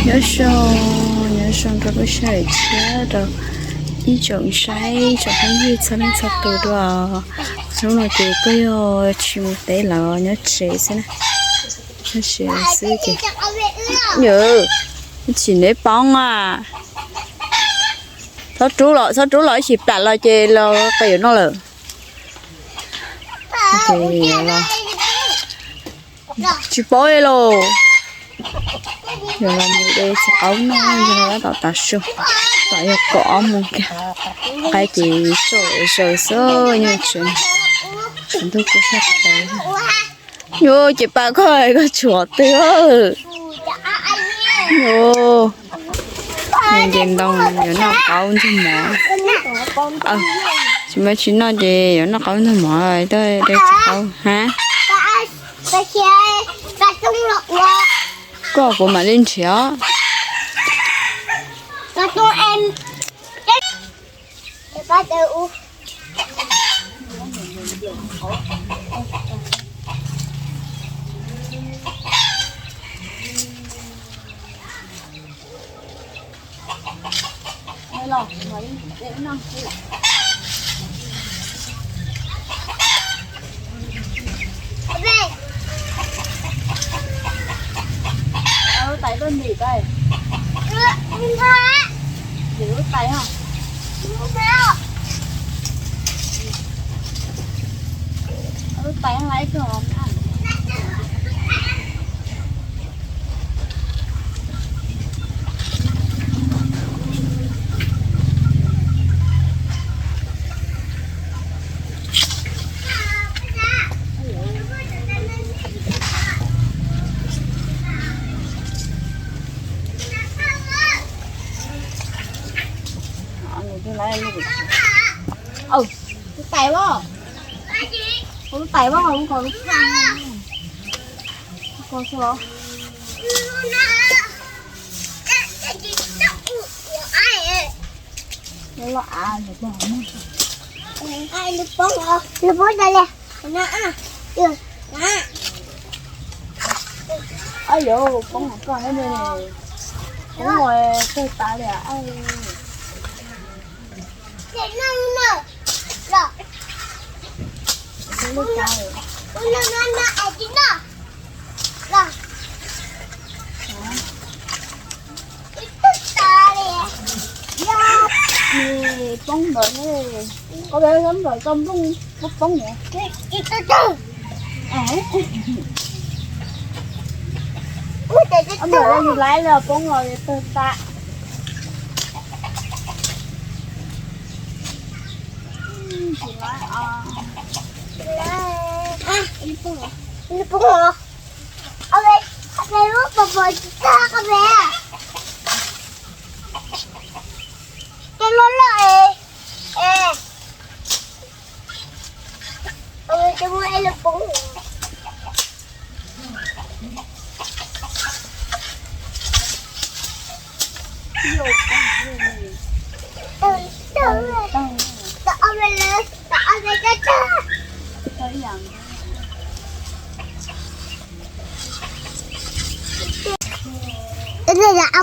Nyob zoo, nyob zoo rau lub sij hawm tshiab rau ib tsoom saib tsoom phooj ywg txhua leej txhua tus dua. Hnub no ces kuj yog tsis mus teb lawm, nyob tsev xwb na. Nyob tsev xwb ces, yawm, tsis neb poob a. Txhob rub los, txhob rub los ib chim plam los ces los qe yuav noj lawm. Tsis paub li lauj. Yog los mus de txiv qaub noj no tab tom tav su, tom yog kaum ob moos kiag, qaib ces tsam zaws xwb, nyob tsev, tsaus ntuj kub sab tawv. Yuav ces pas koj, koj tshuav twg? Yuav, nce ntoo yuav noj qaub ntxuag mov. Tsis mas tsis noj ces yuav noj qaub ntxuag mov, de txiv qaub hab. Koj kuv mam li nrhiav os. Lub tais tuaj ntim tais. Ntim lub tais os. Lub tais laiv kawg os. Lub tais, lub tais, lub tais, lub tais. Ab yuav poob koj ne, poob tawg tas li. Poob ntawd ne, koj peb nplawm tau nplooj poob poob ne. Nplawm yus laiv los poob los tawg tas. Poob, poob. Lub pos pos tsis tag qab pem. Cov loj loj es, es, cov muaj es lub poob.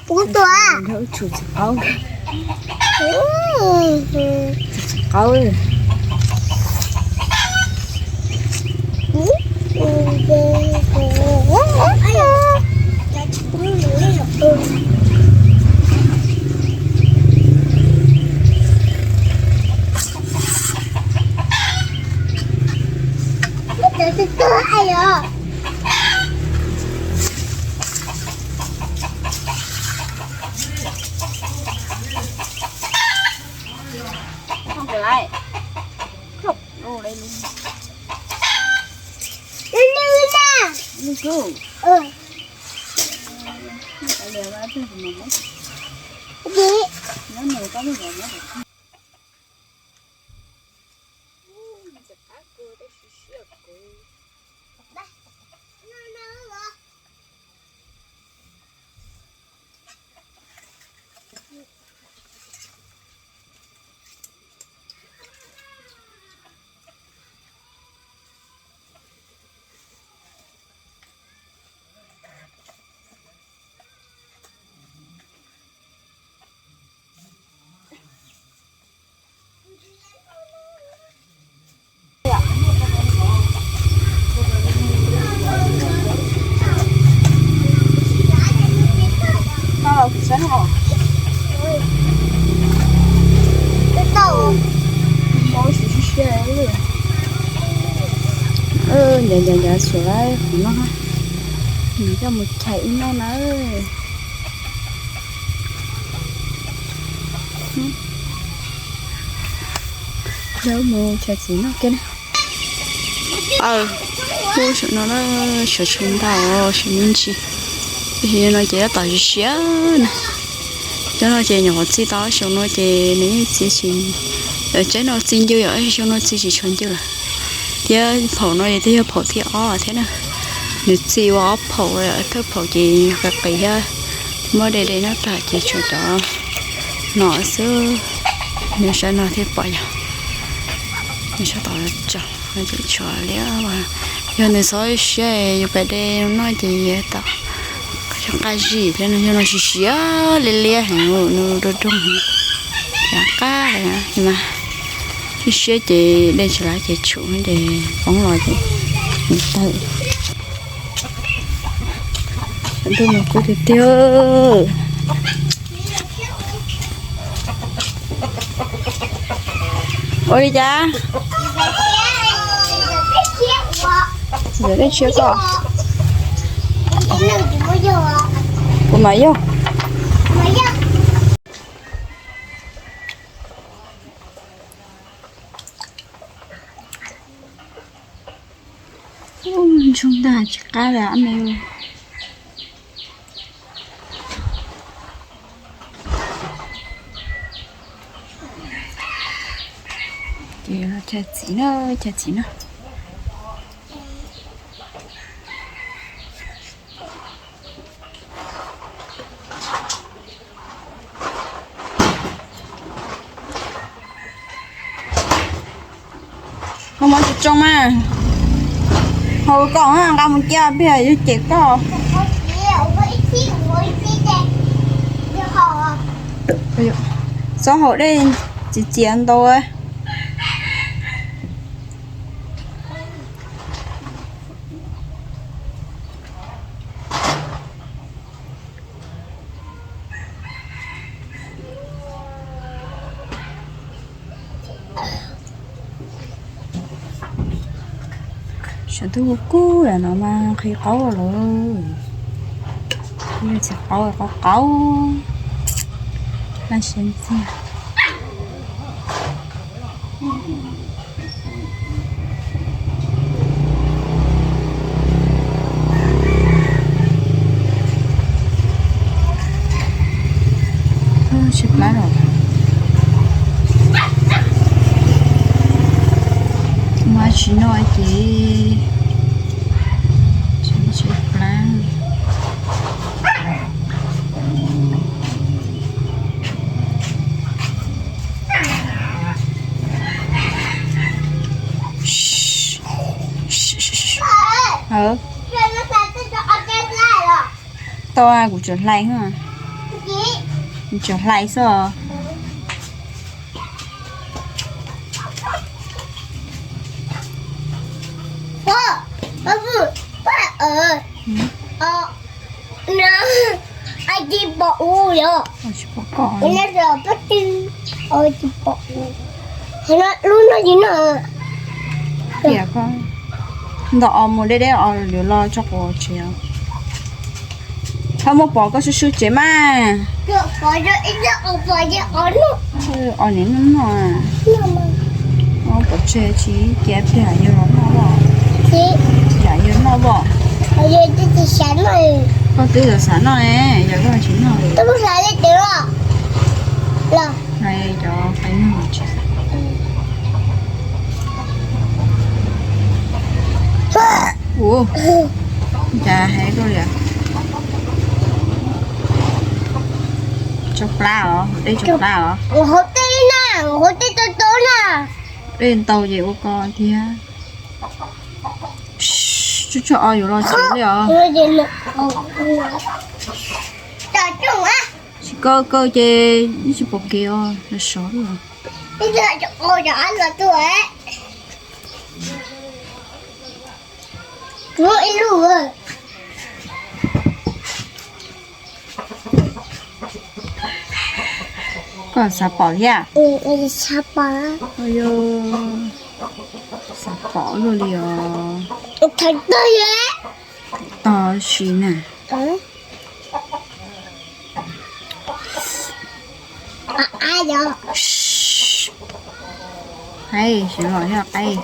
Poob tuaj. Txiv qaub, txiv qaub. Ncav ncav ncav txhuam lawm qhov no, nws coj mus chais ib noj na. Yog mus chais txiv noj kiag na. Aw, ub, saum no na, saum tshua ntau, saum me ntsis. Tab sis no ces tab tom siav siav na. Cov no ces nyuam qhuav txi tau, xyoo no ces nws yeej txi tsis, tsaib no txi ncw yom, xyoo no txi tsis tshua ncw lawm. Thiab phaum no ces twb yog phaum thib ob thiab na. Nws txi ua ob phaum, thawj phaum ces qis qis thiab muab de de noj tag ces tshuav cov no xwb. Nws sab no thiaj pom yog, nws sab tod tsaus, tshuav liab. Yog nws txhob siab yus pais de noj ces yus tau qab zib thiab, yog no siav siav liab liab heev, nws rau roog heev, qab heev mas. Siab siab ces de tsis laib ces tshum ces poob los ces nws tawg. Ntuj mas kub tiag tiag. Ua li cas? Ntxawm dej tshiab koj. Kuv mam yog. Ntsoog ntag tsis qab li me. Ces los chaw txiv na, chaw txiv na. Koj muab tsoo tsoo mas. Hau koj nqa mus cia pem yog cem koj. Txhob haus dej txias txias ntau. Saum ntuj kub kub no mas qhib qaub lawm. Txiv qaub qaub qaub. Laj siab ntxiag. Tsis plab los, mas tsis noj ces tsis plab. Tau, kuv tseem hlais, kuv tseem hlais xwb os. Lub no, ntau os, mus deb deb os, yuav los tso quav tsev. Txhob muab pov koj swb swb tsev mas. Os niam noj noj, pov tseg tsis cia pliag yawg los noj os. Cia yawg noj os. Koj twb xav noj ne, yog koj tsis noj. Cov fais noj tsis. Ua cas heev koj li. Tsau plab os, dej tsau plab os. Dej ntau ces ua ko thiab. Tsuj tsuag os, yuav los tsev li os. Tsis kaw kaw ces yeej tsis pom kev os, sov sov li. Koj xav pom thiab? Xav pom. Xav pom luaj li os. Tog si na. Qaib, siv los thiab qaib.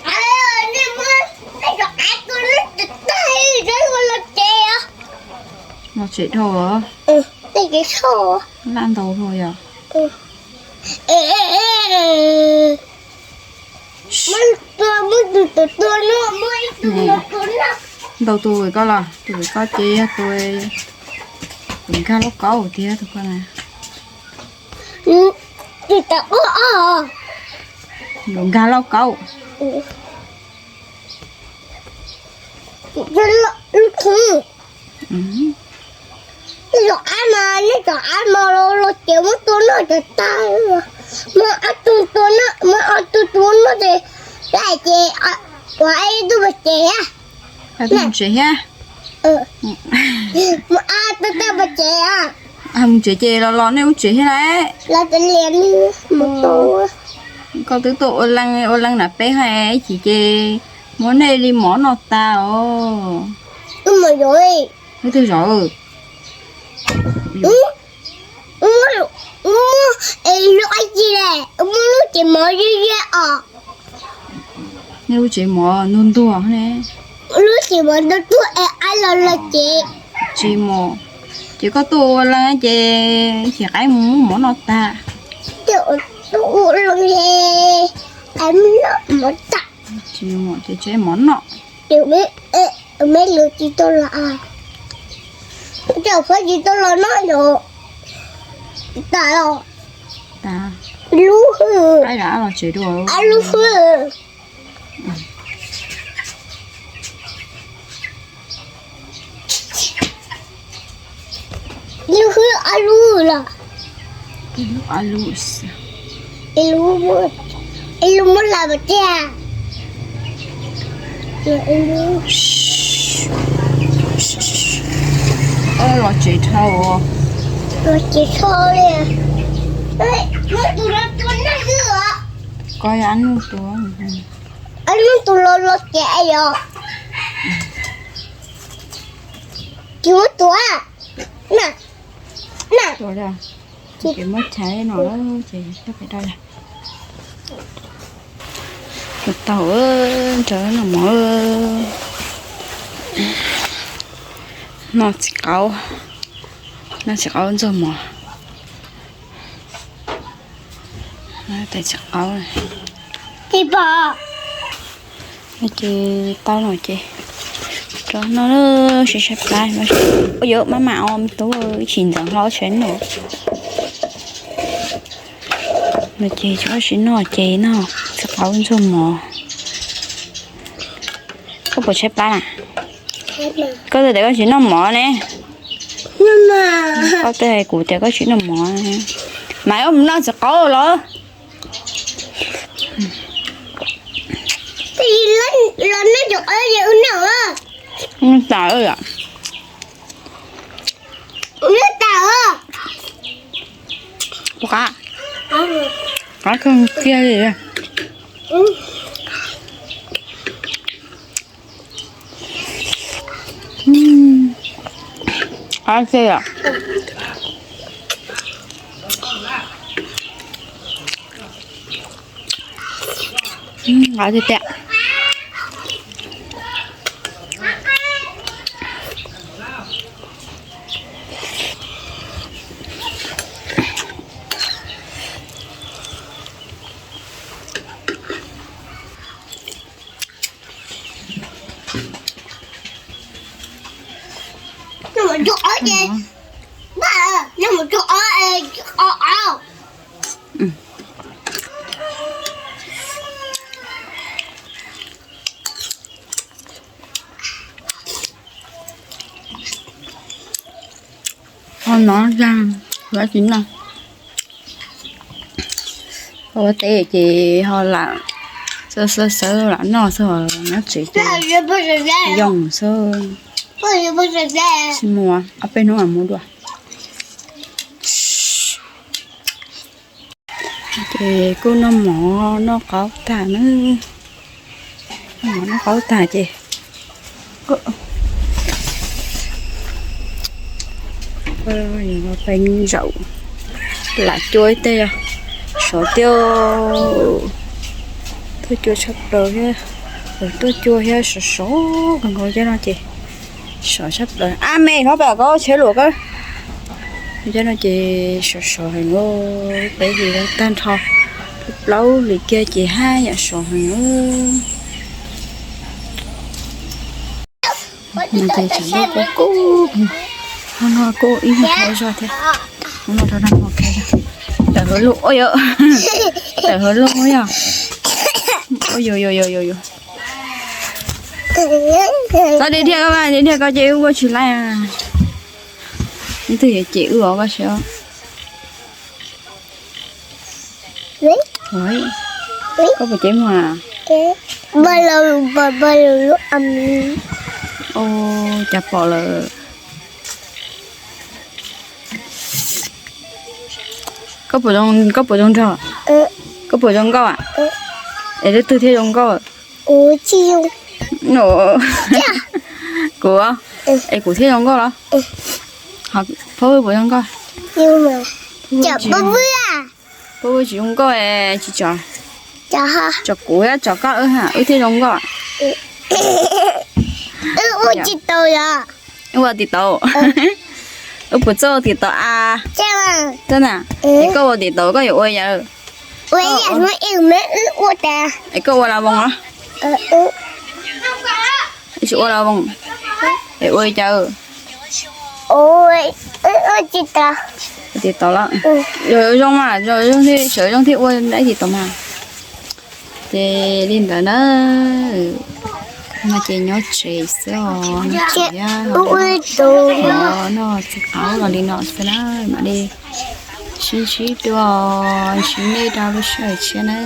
Los tsev dhau os. Laj ntau dhau yog. Ntau tus koj los, tus koj ces yog tus nkag lauj kaub tiag tus koj na. Yuav nkag lauj kaub. Lub khw, nej cov ab mas, nej cov ab mas los ces muab tua noj cov tag. Muab ob tug tua noj, muab ob tug tua noj ces, ces ua ib tug pov ces thiab. Muab ob tug tag pov ces. Mus tsev ces los los nej lub tsev thiab lauj. Koj twb tuaj ua leej ua leej nram peb hais ib chim ces muab nej li mov noj tas os. Wb twg zov? Muab lub tsev mov ntuag ntuag ne. Lub tsev mov ntuag ntuag es ab los los ces tsis mus. Ces koj tuaj ua leej ces chim qaib mus muab mov noj tag. Tuaj ua leej, tsis mus ces tseg mov noj. Me lus tsis tau los, cov phob tsis tau los noj yom. Tas los, lub hwj, ab lub hwj. Lub hwj ob lub los. Ib lub, ib lub muab hlais pov tseg. Los tsev dhau, los tsev dhau li. Koj yog ab nub tus, ab nub tus los los tsev yom. Tsis muab tua na. Ces muab chais no ces tau pem daj. Tau, nrog noj mov, noj txiv qaub, noj txiv qaub ntxuag mov. Tais txiv qaub. Ces tau no ces rov noj, sib saib plab. Ua yog maj mam os me tub, ib chim ntxeev hlo tsheb noj. No ces tsis sib noj ces noj txiv qaub ntxuag mov. Koj puas tshaib plab na? Koj twb tias koj tsis noj mov ne. Koj twb hais kuv tias koj tsis noj mov. Mas koj mus noj txiv qaub los. Los noj txiv qaub ces wb noj. Noj tas yom. Noj tas. Qab, qab kawg kiag li. Qab tiag. Qab tiag tiag. Ho no zag, ua teb ces ho lam xawb xawb lam noj xwb, nyob tsev ces yoo xwb. Tsis mus, ob peb hnub mam mus dua. Es kuj noj mov noj qaub tag na, noj mov noj qaub tag ces peb zaum lam cua ib teg yog sov tiaj, tuaj cua tshaj plaws thiab, tuaj cua thiab sov sov kawg nkaus cov no ces sov tshaj plaws. Ab me, hlob pem koj tsheb luam koj. Cov no ces sov sov heev, peb hlis tag nrho plaub hlis kiag ces haj yam sov heev. Ces tsam no kuj kub, hnub no kuj ib nyuag qhov zog thiab, hnub no rau dag mos khe, tawm hauv lub, tawm hauv lub yog, yus yus yus yus, txhob dhia dhia koj, dhia dhia koj ces wb ua tsis laib. Ib tug yuav cem wb os koj saib. Koj puas cem muag? Cas pom lawm. Koj puas zoo nraug? Koj puas zoo nkauj? Es leej twg thiaj zoo nkauj? Kuv, es kuv thiaj zoo nkauj los? Phauj Vwj puas zoo nkauj? Phauj Vwj tsis zoo nkauj, tsis tso, tso kuv thiab tso koj wb thiaj zoo nkauj. Wb ua tim tau, wb puas txawj ua tim tau a? Txawj na. Es koj ua tim tau koj yuav ua yam, es koj ua la voos los? Tsis ua la voos, es ua li cas? Ua tim tau los? Zoo mas, zoo thiaj, sawv zoo thiaj ua tim tau mas. Ces li ntawd na, no ces nyob tsev xwb os, noj tsev, noj txiv qaub los li no xwb na, mam li sib ntsib dua, ntsib nej rau lub sij hawm tshiab na.